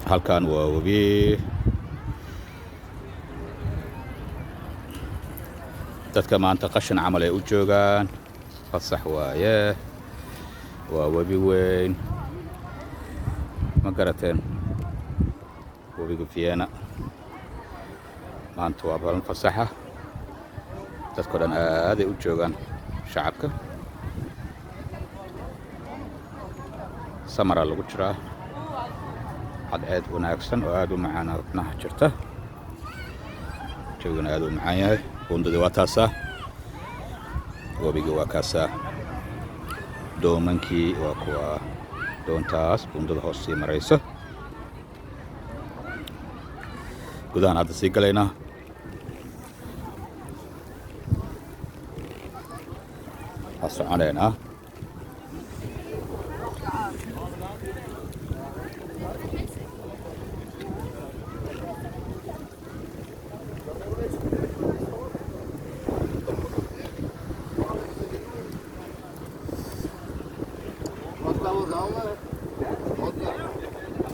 Halkan waa webi. Dadka maanta qashin camal ay u joogaan, fasax waaye. Waa webi weyn, ma garateen? Webiga Vienna maanta waa ballan fasaxa. Dadka oo dhan aaday u joogaan, shacabka. Samaraa lagu jiraa. Cadceed wanaagsan oo aad u macaan xubnaha jirta, jawigana aad u macaan yahay. Buundadii waa taasaa, webigii waa kaasaa, doomankii waa kuwa, doontaas buundada hoos sii marayso. Gudahaan hadda sii galaynaa. Waa soconaynaa.